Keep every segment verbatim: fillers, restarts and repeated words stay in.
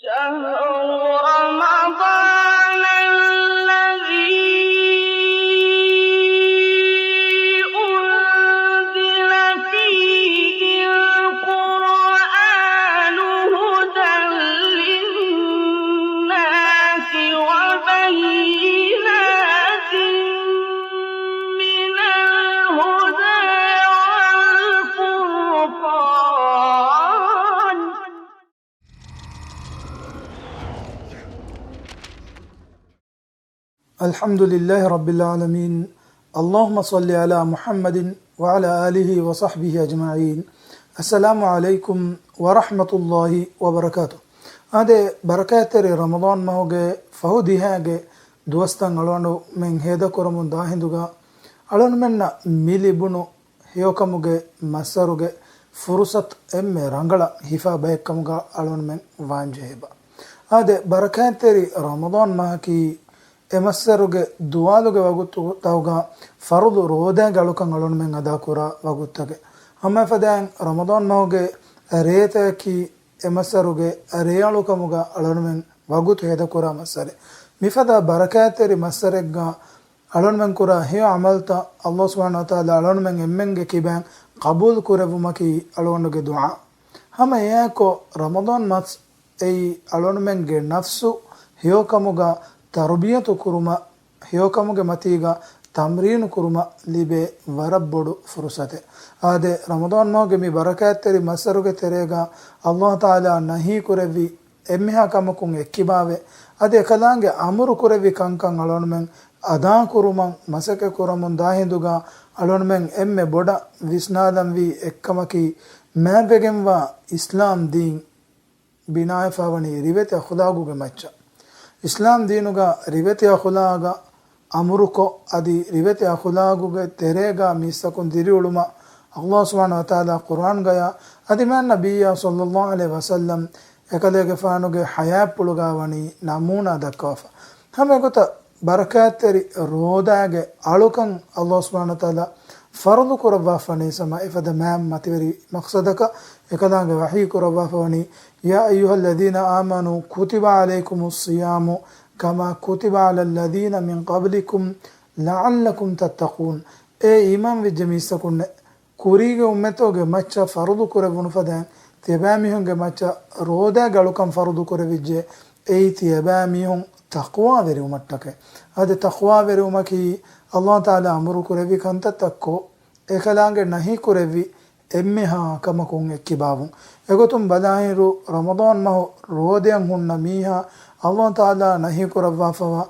شهر رمضان الذي أنزل فيه القرآن هدى للناس وبينات من الهدى والفرقان. الحمد لله رب العالمين. اللهم صل على محمد وعلى آله وصحبه أجمعين. السلام عليكم ورحمة الله وبركاته. އާދެ، ބަރަކާތްތެރި ރަމަޟާން މަހުގެ ފަހު ދިހައިގެ ދުވަސްތައް އަޅުގަނޑުމެން ހޭދަކުރަމުން ދާ ހިނދުގަ، އަޅުގަނޑުމެންނަށް މި ލިބުނު ހެޔޮކަމުގެ މައްސަރުގެ ފުރުސަތު އެންމެ ރަނގަޅަށް ހިފާ ބައެއްކަމުގަ އަޅުގަނޑުމެން ވާންޖެހޭބާ. އާދެ، ބަރަކާތްތެރި ރަމަޟާން މަހަކީ އެ މައްސަރުގެ ދުވާލުގެ ވަގުތުތަކުގަ ފަރުޟު ރޯދައިގެ އަޅުކަން އަޅުގަނޑުމެން އަދާކުރާ ވަގުތުތަކެއް. ހަމައެފަދައިން ރަމަޟާން މަހުގެ ރޭތަކަކީ އެ މައްސަރުގެ ރޭއަޅުކަމުގަ އަޅުގަނޑުމެން ވަގުތު ހޭދަކުރާ މައްސަރެއް. މިފަދަ ބަރަކާތްތެރި މައްސަރެއްގަ އަޅުގަނޑުމެން ކުރާ ހެޔޮ ޢަމަލުތައް ﷲ ސުބްޙާނަހޫ ވަތަޢާލާ އަޅުގަނޑުމެން އެންމެންގެ ކިބައިން ޤަބޫލު ކުރެއްވުމަކީ އަޅުގަނޑުގެ ދުޢާ. ހަމަ އެއާއެކު ރަމަޟާން މަސް އެއީ އަޅުގަނޑުމެންގެ ނަފްސު ހެޔޮކަމުގަ ތަރުބިޔަތު ކުރުމަށް، ހެޔޮކަމުގެ މަތީގަ ތަމްރީނު ކުރުމަށް ލިބޭ ވަރަށް ބޮޑު ފުރުސަތެއް. އާދެ، ރަމަޟާން މަހުގެ މި ބަރަކާތްތެރި މައްސަރުގެ ތެރޭގަ ﷲ ތަޢާލާ ނަހީ ކުރެއްވި އެންމެހާ ކަމަކުން އެއްކިބާވެ، އަދި އެކަލާނގެ އަމުރު ކުރެއްވި ކަންކަން އަޅުގަނޑުމެން އަދާކުރުމަށް މަސައްކަތް ކުރަމުން ދާ ހިނދުގަ އަޅުގަނޑުމެން އެންމެ ބޮޑަށް ވިސްނާލަންވީ އެއްކަމަކީ، މާތްވެގެންވާ އިސްލާމް ދީން ބިނާވެފަވަނީ ރިވެތި އަޚުލާގުގެ މައްޗަށް. އިސްލާމް ދީނުގަ ރިވެތި އަޚުލާގަށް އަމުރުކޮށް، އަދި ރިވެތި އަޚުލާގުގެ ތެރޭގަ މީސްތަކުން ދިރިއުޅުމަށް ﷲ ސުބްޙާނަހޫ ވަތަޢާލާ ޤުރްއާންގަޔާ އަދި މާތް ނަބިއްޔާ ޞައްލައްލާހު ޢަލައިހި ވަސައްލަމް އެކަލޭގެފާނުގެ ޙަޔާތްޕުޅުގަ ވަނީ ނަމޫނާ ދައްކަވާފަ. ހަމަ އެގޮތަށް ބަރަކާތްތެރި ރޯދާގެ އަޅުކަން ﷲ ސުބްޙާނަހޫ ވަތަޢާލާ ފަރުޟު ކުރައްވާފަ ވަނީ ސަމާ އެފަދަ މާތް މަތިވެރި މަޤްޞަދަކަށް އެކަލާނގެ ވަޙީ ކުރައްވާފަ ވަނީ، يا أيها الذين آمنوا كتب عليكم الصيام كما كتب على الذين من قبلكم لعلكم تتقون. އޭ އީމާންވެއްޖެ މީސްތަކުންނޭ! ކުރީގެ އުއްމަތުގެ މައްޗަށް ފަރުޟު ކުރެއްވުނު ފަދައިން، ތިޔަބައިމީހުންގެ މައްޗަށް ރޯދައިގެ އަޅުކަން ފަރުޟު ކުރެވިއްޖެ، އެއީ ތިޔަބައިމީހުން ތަޤްވާވެރިވުމަށްޓަކައި. އަދި ތަޤްވާވެރިވުމަކީ ﷲ ތަޢާލާ އަމުރު ކުރެއްވި ކަންތައްތައްކޮށް، އެކަލާނގެ ނަހީ ކުރެއްވި އެންމެހާ ކަމަކުން އެއްކިބާވުން. އެގޮތުން ބަލާއިރު، ރަމަޟާން މަހު ރޯދައަށް ހުންނަ މީހާ ﷲ ތަޢާލާ ނަހީ ކުރައްވާފަވާ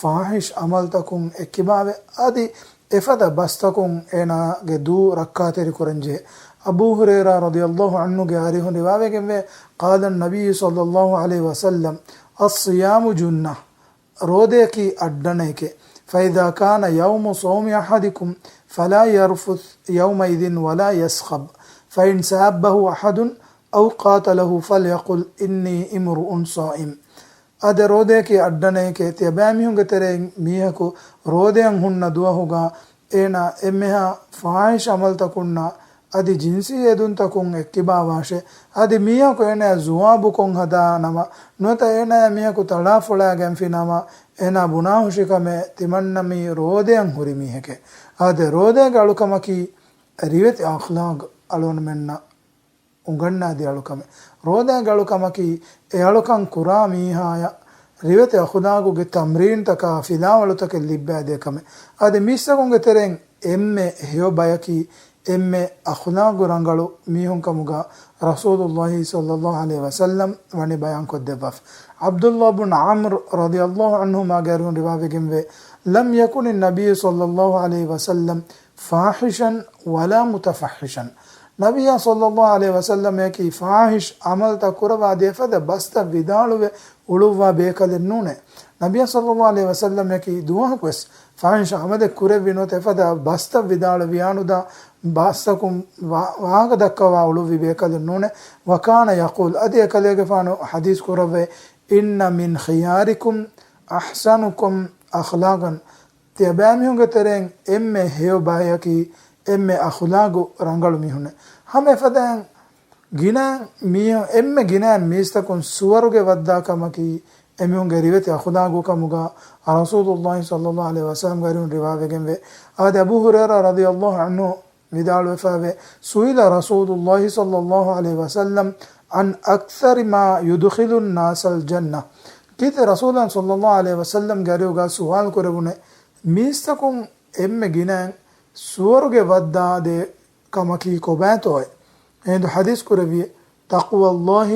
ފާޙިޝް ޢަމަލުތަކުން އެއްކިބާވެ، އަދި އެފަދަ ބަސްތަކުން އޭނާގެ ދޫ ރައްކާތެރި ކުރަންޖެހޭ. އަބޫ ހުރައިރާ ރަޟިޔަﷲ ޢަންހުގެ އަރިހުން ރިވާވެގެންވޭ، قال النبي صلى الله عليه وسلم، الصيام جنة، ރޯދަޔަކީ އައްޑަނައެކޭ. فإذا كان يوم صوم أحدكم فلا يرفث يومئذ ولا يصخب، فإن سابه أحد أو قاتله فليقل إني امرؤ صائم. އާދެ، ރޯދަޔަކީ އައްޑަނައެކޭ. ތިޔަބައިމީހުންގެ ތެރެއިން މީހަކު ރޯދައަށް ހުންނަ ދުވަހުގަ އޭނާ އެންމެހާ ފާޙިޝް ޢަމަލުތަކުންނާ އަދި ޖިންސީ އެދުންތަކުން އެއްކިބާވާށޭ. އަދި މީހަކު އޭނާޔަށް ޒުވާބުކޮށް ހަދާ ނަމަ، ނުވަތަ އޭނާޔާ މީހަކު ތަޅާފޮޅާގެންފި ނަމަ، އޭނާ ބުނާހުށިކަމެއް ތިމަންނަ މީ ރޯދައަށް ހުރި މީހެކޭ. އާދެ، ރޯދައިގެ އަޅުކަމަކީ ރިވެތި އަޚްލާޤް އަޅުގަނޑުމެންނަށް އުނގަންނާދި އަޅުކަމެއް. ރޯދައިގެ އަޅުކަމަކީ އެ އަޅުކަން ކުރާ މީހާޔަށް ރިވެތި އަޚުލާގުގެ ތަމްރީންތަކާ ފިލާވަޅުތަކެއް ލިއްބައިދޭ ކަމެއް. އަދި މީސްތަކުންގެ ތެރެއިން އެންމެ ހެޔޮ ބަޔަކީ އެންމެ އަޚުލާގު ރަނގަޅު މީހުންކަމުގަ ރަސޫލުﷲ ޞައްލައްލާހު ޢަލައިހި ވަސައްލަމް ވަނީ ބަޔާންކޮށްދެއްވާފަ. ޢަބްދުﷲ ބުން ޢަމްރު ރަޟިޔަﷲ ޢަންހުމާގެ އަރިހުން ރިވާވެގެންވޭ، لم يكن النبي صلى الله عليه وسلم فاحشا ولا متفحشا. ނަބިއްޔާ ޞައްލައްލާހު ޢަލައިހި ވަސައްލަމަކީ ފާޙިޝް ޢަމަލުތައް ކުރައްވާދޭ އެފަދަ ބަސްތައް ވިދާޅުވެ އުޅުއްވާ ބޭކަލެއް ނޫނޭ. ނަބިއްޔާ ޞައްލައްލާހު ޢަލައިހި ވަސައްލަމަކީ ދުވަހަކުވެސް ފާޙިޝް ޢަމަލެއް ކުރެއްވި ނުވަތަ އެފަދަ ބަސްތައް ވިދާޅުވި އާނުދާ ބަސްތަކުން ވާ-، ވާހަކަ ދައްކަވާ އުޅުއްވި ބޭކަލެއް ނޫނޭ. وكان يقول، އަދި އެކަލޭގެފާނު ޙަދީޘް ކުރައްވައި، إن من خياركم أحسنكم أخلاقا، ތިޔަބައިމީހުންގެ ތެރެއިން އެންމެ ހެޔޮ ބަޔަކީ އެންމެ އަޚުލާގު ރަނގަޅު މީހުންނޭ. ހަމަ އެފަދައިން ގިނަ މީހުން، އެންމެ ގިނަ މީސްތަކުން ސުވަރުގެ ވައްދާ ކަމަކީ އެމީހުންގެ ރިވެތި އަޚުލާގު ކަމުގަ ރަސޫލުﷲ ޞައްލަﷲ ޢަލައިހި ވަސައްލަމްގެ އަރިހުން ރިވާވެގެންވޭ. އާދެ، އަބޫ ހުރައިރާ ރަޟިޔަﷲ ޢަންހު ވިދާޅުވެފައިވޭ، سئل رسول الله صلى الله عليه وسلم عن أكثر ما يدخل الناس الجنة. ކީރިތި ރަސޫލާ ޞައްލަﷲ ޢަލައިހި ވަސައްލަމްގެ އަރިހުގަ ސުވާލު ކުރެވުނެ، މީސްތަކުން އެންމެ ގިނައިން ސުވަރުގެ ވައްދާދޭ ކަމަކީ ކޮބާތޯއޭ؟ އެހިނދު ޙަދީޘް ކުރެއްވި، تقوى الله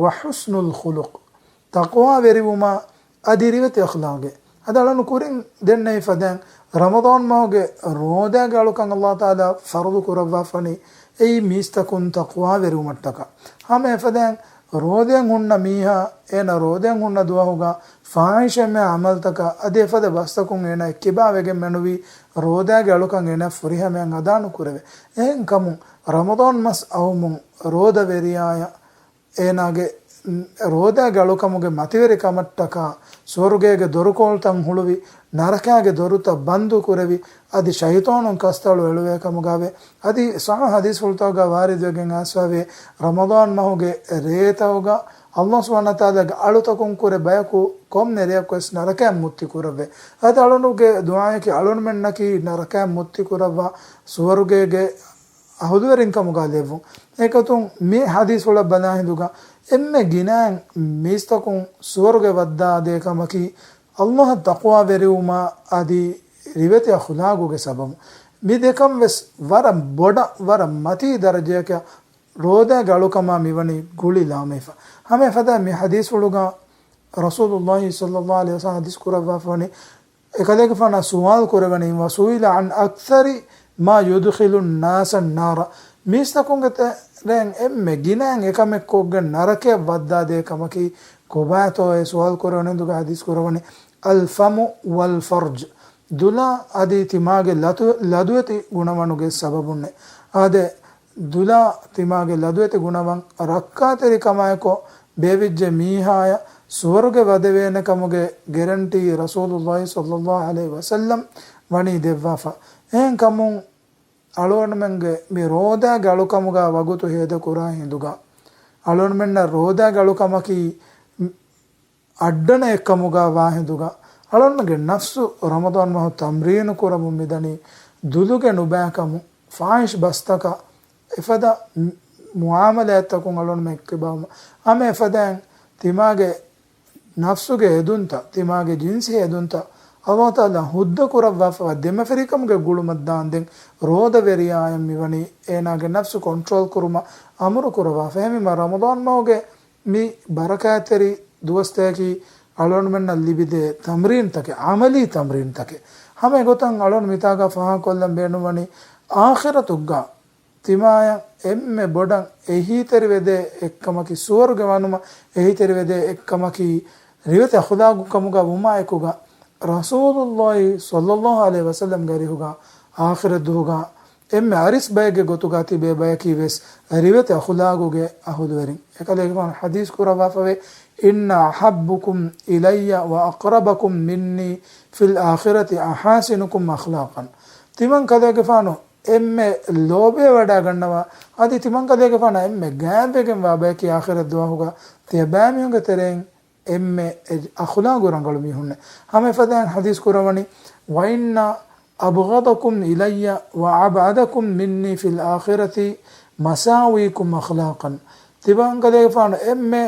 وحسن الخلق. ތަޤްވާވެރިވުމާ އަދި ރިވެތި އަޚްލާގެއް. އަދި އަޅުން ކުރިން ދެންނެވި ފަދައިން، ރަމަޟާން މަހުގެ ރޯދާގެ އަޅުކަން ﷲ ތަޢާލާ ފަރުޟު ކުރައްވާފަނީ އެއީ މީސްތަކުން ތަޤްވާވެރިވުމަށްޓަކާ. ހަމަ އެފަދައިން ރޯދައިން ހުންނަ މީހާ، އޭނަ ރޯދައިން ހުންނަ ދުވަހުގަ ފާޙިޝް އެންމެ ޢަމަލުތަކާ އަދި އެފަދަ ބަސްތަކުން އޭނަ އެއްކިބާވެގެން މެނުވީ ރޯދާގެ އަޅުކަން އޭނަ ފުރިހަމައަށް އަދާނުކުރެވޭ. އެހެންކަމުން ރަމަޟާން މަސް އައުމުން ރޯދަވެރިޔާޔަށް އޭނާގެ ރޯދާގެ އަޅުކަމުގެ މަތިވެރިކަމަށްޓަކާ ސުވަރުގޭގެ ދޮރުކޮޅުތައް ހުޅުވި، ނަރަކާގެ ދޮރުތައް ބަންދު ކުރެވި، އަދި ޝައިޠާނުން ކަސްތަޅު އެޅުވޭ ކަމުގައިވޭ. އަދި ޞައްޙަ ޙަދީޘްފުޅުތަކުގަ ވާރިދުވެގެން އައިސްފައިވޭ، ރަމަޟާން މަހުގެ ރޭތަކުގަ ﷲ ސުބްޙާނަހޫ ވަތަޢާލާގެ އަޅުތަކުން ކުރެ ބަޔަކު ކޮންމެ ރެއަކުވެސް ނަރަކައިން މުއްތި ކުރައްވޭ. އަދި އަޅުނުގެ ދުޢާއަކީ އަޅުންމެންނަކީ ނަރަކައިން މުއްތި ކުރައްވާ ސުވަރުގޭގެ އަހުލުވެރިން ކަމުގަ ލެއްވުން. އެކަތުން މި ޙަދީޘްފުޅަށް ބަލާ ހިނދުގަ އެންމެ ގިނައިން މީސްތަކުން ސުވަރުގެ ވައްދާދޭ ކަމަކީ ﷲ އަށް ތަޤްވާވެރިވުމާ އަދި ރިވެތި އަޚުލާގުގެ ސަބަބުން. މި ދެކަން ވެސް ވަރަށް ބޮޑަށް، ވަރަށް މަތީ ދަރަޖަޔަކަށް ރޯދާގެ އަޅުކަމާ މިވަނީ ގުޅި ލާމެހިފަ. ހަމަ އެފަދަ މި ޙަދީޘްފުޅުގަ ރަސޫލުﷲ ޞައްލަﷲ ޢަލައިހި ވަސައްލަމް ޙަދީޘް ކުރައްވާފަވަނީ، އެކަލޭގެފާނާ ސުވާލު ކުރެވެނީ، وسئل عن أكثر ما يدخل الناس النار. މީސްތަކުންގެ ތެރެއިން އެންމެ ގިނައިން އެކަމެއް ކޮށްގެން ނަރަކަޔަށް ވައްދާދޭ ކަމަކީ ކޮބާތޯއޭ ސުވާލު ކުރެވެނީ ހިނދުގަ ޙަދީޘް ކުރައްވަނީ، الفم والفرج. ދުލާ އަދި ތިމާގެ ލަތު-، ލަދުވެތި ގުނަވަނުގެ ސަބަބުންނޭ. އާދެ، ދުލާ ތިމާގެ ލަދުވެތި ގުނަވަން ރައްކާތެރިކަމާއެކު ބޭވިއްޖެ މީހާޔަށް ސުވަރުގެ ވަދެވޭނެ ކަމުގެ ގެރެންޓީ ރަސޫލުﷲ ޞައްލަﷲ ޢަލައިހި ވަސައްލަމް ވަނީ ދެއްވާފަ. އެހެންކަމުން އަޅުގަނޑުމެންގެ މި ރޯދާގެ އަޅުކަމުގަ ވަގުތު ހޭދަކުރާ ހިނދުގަ، އަޅުގަނޑުމެންނަށް ރޯދާގެ އަޅުކަމަކީ އައްޑަނައެއްކަމުގަ ވާ ހިނދުގަ، އަޅުގަނޑުމެންގެ ނަފްސު ރަމަޟާން މަހު ތަމްރީނު ކުރަމުން މިދަނީ ދުލުގެ ނުބައިކަމު، ފާޙިޝް ބަސްތަކަށް އެފަދަ މުޢާމަލާތްތަކުން އަޅުގަނޑުމެން އެއްކިބާވުމަށް. ހަމަ އެފަދައިން ތިމާގެ ނަފްސުގެ އެދުންތައް، ތިމާގެ ޖިންސީ އެދުންތައް ﷲ ތަޢާލާ ހުއްދަ ކުރައްވާފަވާ ދެމަފިރިކަމުގެ ގުޅުމަށް ދާންދެން ރޯދަވެރިޔާއަށް މިވަނީ އޭނާގެ ނަފްސު ކޮންޓްރޯލް ކުރުމަށް އަމުރު ކުރައްވާފަ. އެހެންވީމަ ރަމަޟާން މަހުގެ މި ބަރަކާތްތެރި ދުވަސްތަކަކީ އަޅުގަނޑުމެންނަށް ލިބިދޭ ތަމްރީންތަކެއް، ޢަމަލީ ތަމްރީންތަކެއް. ހަމަ އެގޮތަށް އަޅުގަނޑު މިތާގަ ފާހަގަކޮށްލަން ބޭނުންވަނީ އާޚިރަތުގަ ތިމާޔަށް އެންމެ ބޮޑަށް އެހީތެރިވެދޭ އެއްކަމަކީ، ސުވަރުގެ ވަނުމަށް އެހީތެރިވެދޭ އެއްކަމަކީ، ރިވެތި އަޚުލާގު ކަމުގަ ވުމާއެކުގަ، ރަސޫލުﷲ ޞައްލަﷲ ޢަލައިހި ވަސައްލަމްގެ އަރިހުގަ އާޚިރަތް ދުވަހުގަ އެންމެ އަރިސް ބައެއްގެ ގޮތުގަ ތިބޭ ބަޔަކީ ވެސް ރިވެތި އަޚުލާގުގެ އަހުލުވެރިން. އެކަލޭގެފާނު ޙަދީޘް ކުރައްވާފަވޭ، إن أحبكم إلي وأقربكم مني في الآخرة أحاسنكم أخلاقا. ތިމަން ކަލޭގެފާނު އެންމެ ލޯބިވެވަޑައިގަންނަވާ، އަދި ތިމަން ކަލޭގެފާނާ އެންމެ ގާތްވެގެންވާ ބަޔަކީ އާޚިރަތް ދުވަހުގަ ތިޔަބައިމީހުންގެ ތެރެއިން އެންމެ އަޚުލާގު ރަނގަޅު މީހުންނޭ. ހަމަ އެފަދައިން ޙަދީޘް ކުރައްވަނީ، وإن أبغضكم إلي وأبعدكم مني في الآخرة مساويكم أخلاقا. ތިމަން ކަލޭގެފާނު އެންމެ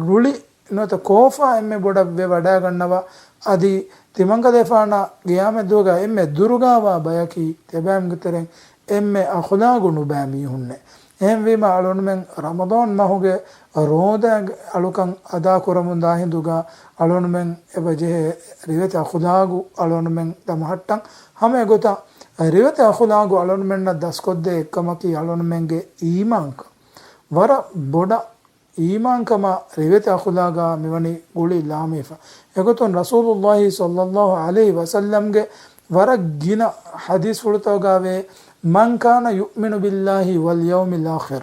ރުޅި ނުވަތަ ކޯފާ އެންމެ ބޮޑަށް ވެވަޑައިގަންނަވާ، އަދި ތިމަން ކަލޭގެފާނާ ޤިޔާމަތް ދުވަހުގަ އެންމެ ދުރުގަވާ ބަޔަކީ ތިޔަބައިމީހުންގެ ތެރެއިން އެންމެ އަޚުލާގު ނުބައި މީހުންނޭ. އެހެންވީމަ އަޅުގަނޑުމެން ރަމަޟާން މަހުގެ ރޯދަ އަޅުކަން އަދާކުރަމުންދާ ހިނދުގަ އަޅުގަނޑުމެން އެބަޖެހޭ ރިވެތި އަޚުލާގު އަޅުގަނޑުމެން ދަމަހައްޓަން. ހަމަ އެގޮތަށް ރިވެތި އަޚުލާގު އަޅުގަނޑުމެންނަށް ދަސްކޮށްދޭ އެއްކަމަކީ އަޅުގަނޑުމެންގެ އީމާންކަން. ވަރަށް ބޮޑަށް އީމާންކަމާ ރިވެތި އަޚުލާގާ މިވަނީ ގުޅި ލާމެހިފަ. އެގޮތުން ރަސޫލުﷲ ޞައްލަﷲ ޢަލައިހި ވަސައްލަމްގެ ވަރަށް ގިނަ ޙަދީޘްފުޅުތަކުގައިވޭ، من كان يؤمن بالله واليوم الآخر،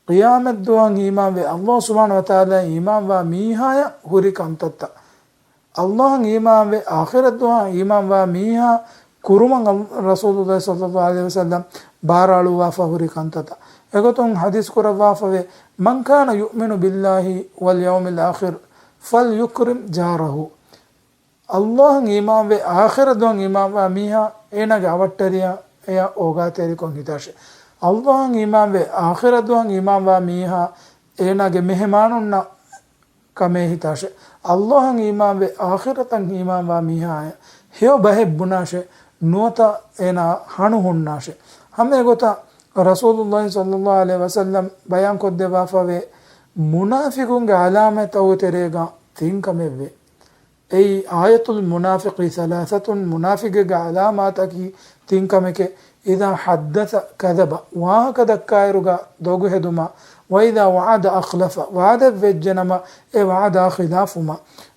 ޤިޔާމަތް ދުވަހަށް އީމާންވެ، ﷲ ސުބްޙާނަހޫ ވަތަޢާލާއަށް އީމާންވާ މީހާޔަށް ހުރި ކަންތައްތައް، ﷲ އަށް އީމާންވެ، އާޚިރަތް ދުވަހަށް އީމާންވާ މީހާ ކުރުމަށް ރަސޫލުﷲ ޞައްލަﷲ ޢަލައިހި ވަސައްލަމް ބާރާ އަޅުއްވާފަ ހުރި ކަންތައްތައް. އެގޮތުން ޙަދީޘް ކުރައްވާފަވޭ، من كان يؤمن بالله واليوم الآخر فليكرم جاره. ﷲ އަށް އީމާންވެ، އާޚިރަތް ދުވަހަށް އީމާންވާ މީހާ އޭނާގެ އަވަށްޓެރިޔާ އެޔަށް އޯގާތެރިކޮށް ހިތާށެ. ﷲ އަށް އީމާންވެ، އާޚިރަތް ދުވަހަށް އީމާންވާ މީހާ އޭނާގެ މެހެމާނުންނަށް ކަމޭ ހިތާށެ. ﷲ އަށް އީމާންވެ، އާޚިރަތަށް އީމާންވާ މީހާއަށް ހެޔޮ ބަހެއް ބުނާށެ، ނުވަތަ އޭނާ ހަނު ހުންނާށެ. ހަމަ އެގޮތަށް ރަސޫލުﷲ ޞައްލަﷲ ޢަލައިހި ވަސައްލަމް ބަޔާންކޮށްދެއްވާފަވޭ، މުނާފިޤުންގެ ޢަލާމަތްތަކުގެ ތެރޭގަ ތިން ކަމެއްވޭ. އެއީ، آية المنافق ثلاثة، މުނާފިޤެއްގެ ޢަލާމާތަކީ ތިން ކަމެކޭ. إذا حدث كذب، ވާހަކަ ދައްކާއިރުގަ ދޮގު ހެދުމާ، وإذا وعد أخلف، ވަޢުދެއް ވެއްޖެނަމަ އެ ވަޢުދާ ޚިލާފުވުމާ،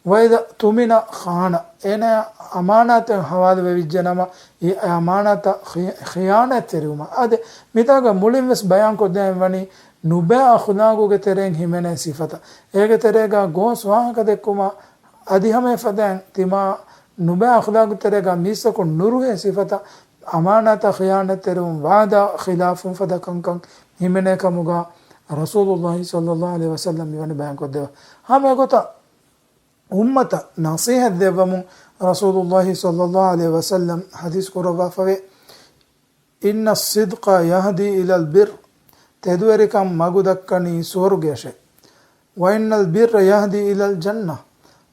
وإذا اؤتمن خان، އޭނާ އަމާނާތެއް ހަވާލުވެވިއްޖެނަމަ އެ އަމާނާތަށް ޚިޔާ-، ޚިޔާނާތްތެރިވުމާ. އާދެ، މިތާގަ މުޅިން ވެސް ބަޔާންކޮށްދޭން ވަނީ ނުބައި އަޚުލާގުގެ ތެރެއިން ހިމެނޭ ސިފަތައް. އޭގެ ތެރޭގަ ގޯސް ވާހަކަ ދެއްކުމާ، އަދި ހަމަ އެފަދައިން ތިމާ ނުބައި އަޚުލާގު ތެރޭގަ މީސްތަކުން ނުރުހޭ ސިފަތައް، އަމާނާތަށް ޚިޔާނަތްތެރިވުން، ވަޢުދާ ޚިލާފުން ފަދަ ކަންކަން ހިމެނޭ ކަމުގަ ރަސޫލުﷲ ޞައްލަﷲ ޢަލައިހި ވަސައްލަމް މިވަނީ ބަޔާންކޮށްދެއްވާ. ހަމަ އެގޮތަށް އުއްމަތަށް ނަޞޭޙަތް ދެއްވަމުން ރަސޫލުﷲ ޞައްލަﷲ ޢަލައިހި ވަސައްލަމް ޙަދީޘް ކުރައްވާފަވޭ، إن الصدق يهدي إلى البر، ތެދުވެރިކަން މަގުދައްކަނީ ސުވަރުގެއަށެ. وإن البر يهدي إلى الجنة،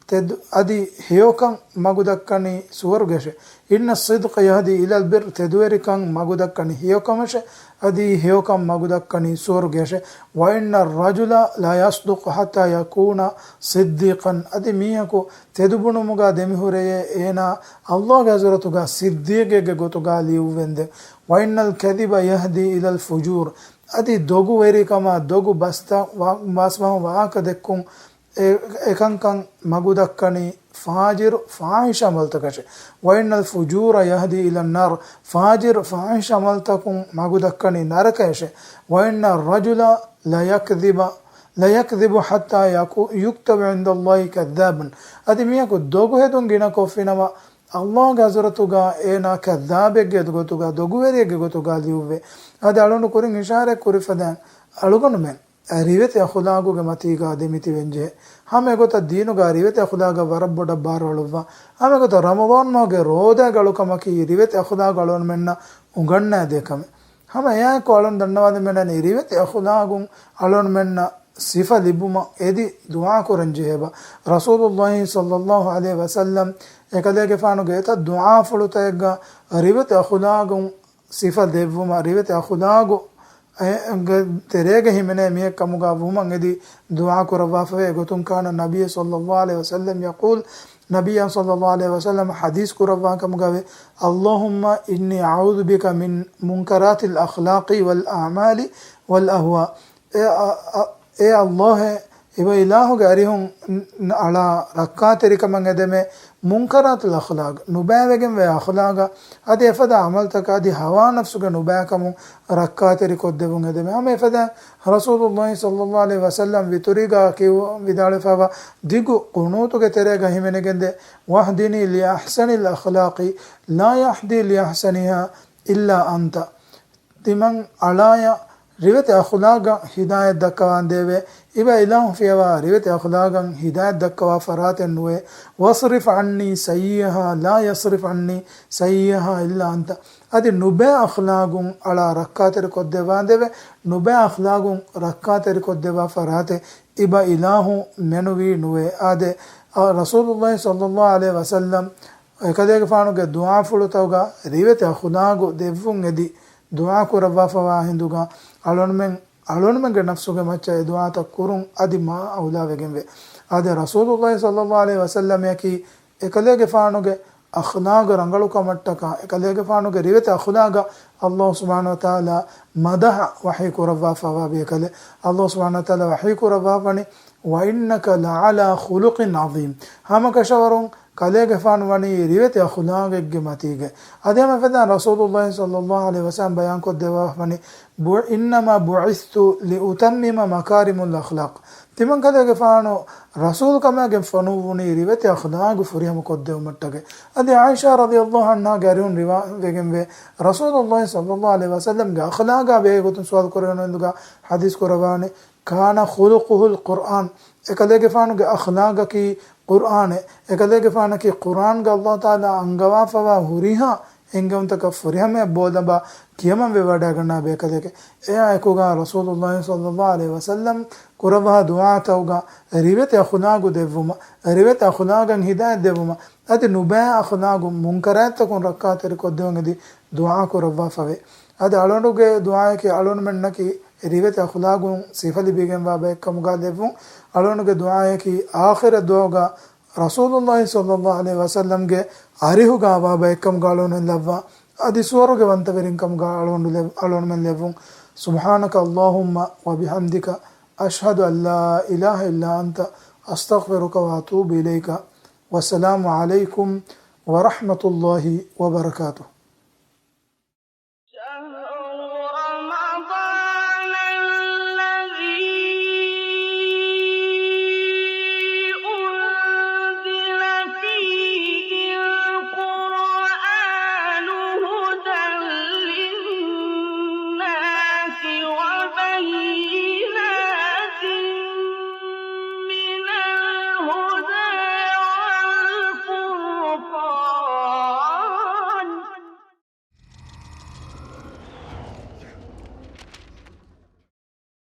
ތެދު-، އަދި ހެޔޮކަން މަގުދައްކަނީ ސުވަރުގެއަށެ. إن الصدق يهدي إلى البر، ތެދުވެރިކަން މަގުދައްކަނީ ހެޔޮކަމަށެ، އަދި ހެޔޮކަން މަގުދައްކަނީ ސުވަރުގެއަށެ. وإن الرجل ليصدق حتى يكون صديقا، އަދި މީހަކު ތެދުބުނުމުގަ ދެމިހުރެޔޭ އޭނާ ﷲގެ ޙަޟްރަތުގަ ޞިއްދީޤެއްގެ ގޮތުގަ ލިޔުއްވެންދެން. وإن الكذب يهدي إلى الفجور، އަދި ދޮގުވެރިކަމާ ދޮގު ބަސްތައް ވާ-، ބަސް ވާހަކަ ދެއްކުން އެ-، އެކަންކަން މަގުދައްކަނީ ފާޖިރު ފާޙިޝް ޢަމަލުތަކަށެ. وإن الفجور يهدي إلى النار، ފާޖިރު ފާޙިޝް ޢަމަލުތަކުން މަގުދައްކަނީ ނަރަކަޔަށެ. وإن الرجل ليكذب، ليكذب حتى يكو-، يكتب عند الله كذابا، އަދި މީހަކު ދޮގުހެދުން ގިނަކޮށްފިނަމަ، ﷲގެ ޙަޟްރަތުގަ އޭނާ ކައްޛާބެއްގެ ގޮތުގަ، ދޮގުވެރިއެއްގެ ގޮތުގަ ލިޔުއްވޭ. އަދި އަޅުން ކުރިން އިޝާރަތް ކުރި ފަދައިން، އަޅުގަނޑުމެން ރިވެތި އަޚުލާގުގެ މަތީގަ ދެމިތިބެންޖެހޭ. ހަމައެގޮތަށް ދީނުގަ ރިވެތި އަޚުލާގަށް ވަރަށް ބޮޑަށް ބާރު އަޅުއްވާ. ހަމައެގޮތަށް ރަމަޟާން މަހުގެ ރޯދަ އަޅުކަމަކީ ރިވެތި އަޚުލާގު އަޅުގަނޑުމެންނަށް އުނގަންނައިދޭ ކަމެއް. ހަމަ އެއާއެކު އަޅުން ދަންނަވާލަމެންނަނީ ރިވެތި އަޚުލާގުން އަޅުގަނޑުމެންނަށް ސިފަ ލިބުމަށް އެދި ދުޢާ ކުރަންޖެހޭބަ. ރަސޫލުﷲ ޞައްލަﷲ ޢަލައިހި ވަސައްލަމް އެކަލޭގެފާނުގެ އެތައް ދުޢާފުޅުތަކެއްގަ ރިވެތި އަޚުލާގުން ސިފަ ދެއްވުމަށް، ރިވެތި އަޚުލާގު އެ-، ގެ ތެރޭގަ ހިމެނޭ މީހެއް ކަމުގަ ވުމަށް އެދި ދުޢާ ކުރައްވާފަވޭ. އެގޮތުން كان النبي صلى الله عليه وسلم يقول، ނަބިއްޔާ ޞައްލަﷲ ޢަލައިހި ވަސައްލަމް ޙަދީޘް ކުރައްވާ ކަމުގަވޭ، اللهم إني أعوذ بك من منكرات الأخلاق والأعمال والأهواء. އޭ އަ-، އަ-، އޭ ﷲ، އެބަ އިލާހުގެ އަރިހުން އަޅާ ރައްކާތެރިކަމަށް އެދެމޭ، މުންކަރާތުލް އަޚްލާގް، ނުބައިވެގެންވޭ އަޚްލާގަށް، އަދި އެފަދަ ޢަމަލުތަކަށް އަދި ހަވާ ނަފްސުގެ ނުބައިކަމުން ރައްކާތެރިކޮށްދެއްވުން އެދެމޭ. ހަމަ އެފަދަ ރަސޫލުﷲ ޞައްލަﷲ ޢަލައިހި ވަސައްލަމް ވިތުރީގަ ކިޔު-، ވިދާޅުވެފައިވާ ދިގު ޤުނޫތުގެ ތެރޭގަ ހިމެނިގެންދޭ، واهدني لأحسن الأخلاق لا يهدي لأحسنها إلا أنت. ތިމަން އަޅާޔަށް ރިވެތި އަޚުލާގަށް ހިދާޔަތް ދައްކަވާނދޭވެ. އިބަ އިލާހު ފިޔަވާ ރިވެތި އަޚުލާގަށް ހިދާޔަތް ދައްކަވާ ފަރާތެއް ނުވޭ. واصرف عني سيئها لا يصرف عني سيئها إلا أنت. އަދި ނުބައި އަޚްލާގުން އަޅާ ރައްކާތެރި ކޮށްދެއްވާނދޭވެ. ނުބައި އަޚްލާގުން ރައްކާތެރި ކޮށްދެއްވާ ފަރާތެއް އިބަ އިލާހު މެނުވީ ނުވޭ. އާދެ، އަ، ރަސޫލުﷲ ޞައްލަﷲ ޢަލައިހި ވަސައްލަމް އެކަލޭގެފާނުގެ ދުޢާފުޅުތަކުގަ ރިވެތި އަޚުލާގު ދެއްވުން އެދި ދުޢާ ކުރައްވާފަވާ ހިނދުގަ އަޅުންމެން، އަޅުންމެންގެ ނަފްސުގެ މައްޗަށް އެ ދުޢާތައް ކުރުން އަދި މާ އައުލާވެގެންވޭ. އާދެ، ރަސޫލުﷲ ޞައްލަﷲ ޢަލައިހި ވަސައްލަމަކީ އެކަލޭގެފާނުގެ އަޚްލާގު ރަނގަޅުކަމަށްޓަކާ، އެކަލޭގެފާނުގެ ރިވެތި އަޚްލާގަށް ﷲ ސުބްޙާނަހޫ ވަތަޢާލާ މަދަޙަ ވަޙީ ކުރައްވާފަވާ ބޭކަލެއް. ﷲ ސުބްޙާނަހޫ ވަތަޢާލާ ވަޙީ ކުރައްވާފަނީ، وإنك لعلى خلق عظيم. ހަމަކަށަވަރުން ކަލޭގެފާނު ވަނީ ރިވެތި އަޚުލާގެއްގެ މަތީގަ. އަދި ހަމަ އެފަދައިން ރަސޫލުﷲ ޞައްލަﷲ ޢަލައިހި ވަސައްލަމް ބަޔާންކޮށްދެއްވާފަނީ، ބު-، إنما بعثت لأتمم مكارم الأخلاق. ތިމަން ކަލޭގެފާނު ރަސޫލުކަމާގެން ފޮނުއްވުނީ ރިވެތި އަޚުލާގު ފުރިހަމަ ކޮށްދެވުމަށްޓަކައި. އަދި ޢާއިޝާ ރަޟިޔަﷲ ޢަންހާގެ އަރިހުން ރިވާވެގެންވޭ، ރަސޫލުﷲ ޞައްލަﷲ ޢަލައިހި ވަސައްލަމްގެ އަޚްލާގާ ބެހޭގޮތުން ސުވާލު ކުރެވޭނެ އިނދުގަ ޙަދީޘް ކުރައްވާނެ، كان خلقه القرآن. އެކަލޭގެފާނުގެ އަޚްލާގަކީ ޤުރްއާނޭ. އެކަލޭގެފާނަކީ ޤުރްއާންގަ ﷲ ތަޢާލާ އަންގަވާފަވާ ހުރިހާ އެންގެވުންތަކަށް ފުރިހަމަޔަށް ބޯލަނބާ ކިޔަމަންވެވަޑައިގަންނާ ބޭކަލެކެ. އެއާ އެކުގަ ރަސޫލުﷲ ޞައްލަﷲ ޢަލައިހި ވަސައްލަމް ކުރައްވާ ދުޢާތަކުގަ ރިވެތި އަޚުލާގު ދެއްވުމަށް، ރިވެތި އަޚުލާގަށް ހިދާޔަތް ދެއްވުމަށް، އަދި ނުބައި އަޚުލާގު މުންކަރާތްތަކުން ރައްކާތެރިކޮށްދެވުން އެދި ދުޢާ ކުރައްވާފަވޭ. އަދި އަޅުގަނޑުގެ ދުޢާއަކީ އަޅުގަނޑުމެންނަކީ ރިވެތި އަޚުލާގުން ސިފަ ލިބިގެންވާ ބައެއްކަމުގަ ލެއްވުން. އަޅުގަނޑުގެ ދުޢާއަކީ އާޚިރަށް ދުޢާގަ ރަސޫލުﷲ ޞައްލަﷲ ޢަލައިހި ވަސައްލަމްގެ އަރިހުގަ ވާ ބައެއްކަމުގަ އަޅުގަނޑުމެން ލައްވާ، އަދި ސުވަރުގެ ވަންތަވެރިންކަމުގަ އަޅުގަނޑު ލެއް-، އަޅުގަނޑުމެން ލެއްވުން. سبحانك اللهم وبحمدك، أشهد أن لا إله إلا أنت، أستغفرك وأتوب إليك. والسلام عليكم ورحمة الله وبركاته.